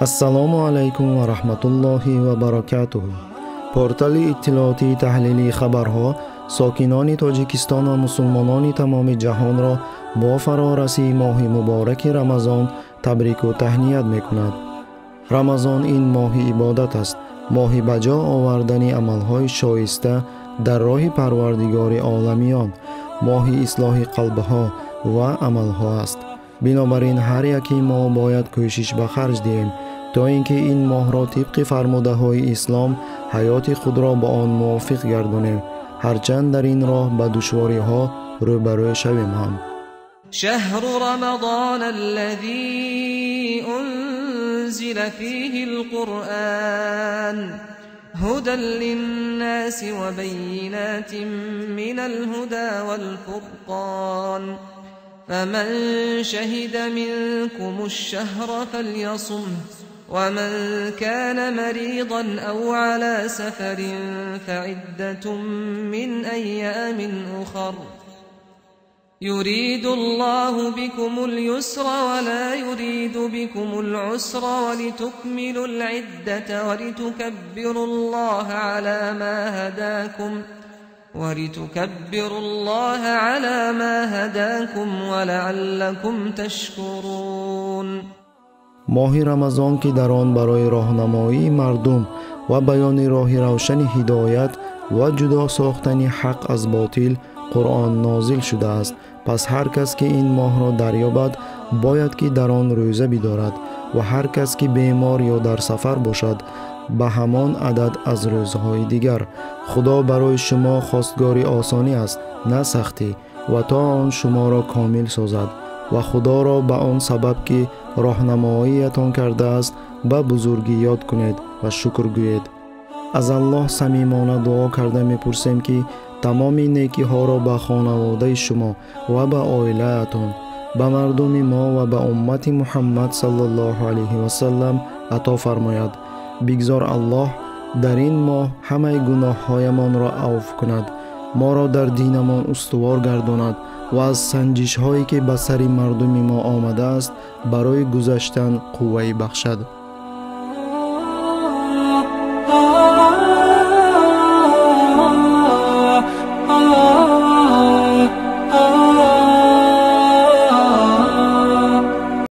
Ассалому алайкум ва раҳматуллоҳи ва баракатуҳ. Портали иттилоотии таҳлилии хабарҳо сокинони Тоҷикистон ва мусулмонони тамоми ҷаҳонро бо фарорасии моҳи мубораки Рамазон табрику таҳният мекунад. Рамазон ин моҳи ибодат аст, моҳи ба ҷо овардани амалҳои шоиста дар роҳи Парвардигори оламиён, моҳи ислоҳи қалбҳо ва амалҳо аст. Бинобар ин ҳар яки мо бояд кӯшиш ба харҷ диҳем, то ин ки ин моҳро тибқи фармудаҳои ислом ҳаёти худро ба он мувофиқ гардонем, ҳарчанд дар ин роҳ ба душвориҳо рӯбарӯ шавем ҳам. شهر رمضان الذي أنزل فيه القرآن هدى للناس وبينات من الهدى والفرقان فمن شهد منكم الشهر فليصمه ومن كان مريضا أو على سفر فعدة من أيام أخر يريد الله بكم اليسر ولا يريد بكم العسر ولتكملوا العدة ولتكبروا الله على ما هداكم ولتكبروا الله على ما هداكم ولعلكم تشكرون. Моҳи Рамазон ки дар он барои роҳнамоии мардум ва баёни роҳи равшани ҳидоят ва ҷудо сохтани ҳақ аз ботил Қуръон нозил шудааст. Пас ҳар кас ки ин моҳро дарёбад, бояд ки дар он рӯза бидорад ва ҳар кас ки бемор ё дар сафар бошад, ба ҳамон адад аз рӯзҳои дигар. Худо барои шумо хостгори осонӣ аст, на сахтӣ, ва то он шуморо комил созад ва Худоро ба он сабаб ки роҳнамоиятон кардааст ба бузургӣ ёд кунед ва шукр гӯед. Аз Аллоҳ самимона дуо карда мепурсем ки тамоми некиҳоро ба хонаводаи шумо ва ба оилаатон, ба мардуми мо ва ба уммати Муҳаммад саллаллоҳу алайҳи васаллам ато фармояд. Бигзор Аллоҳ дар ин моҳ ҳамаи гуноҳҳоямонро авф кунад, моро дар динамон устувор гардонад ва аз санҷишҳое ки ба сари мардуми мо омадааст барои гузаштан қуввае бахшад.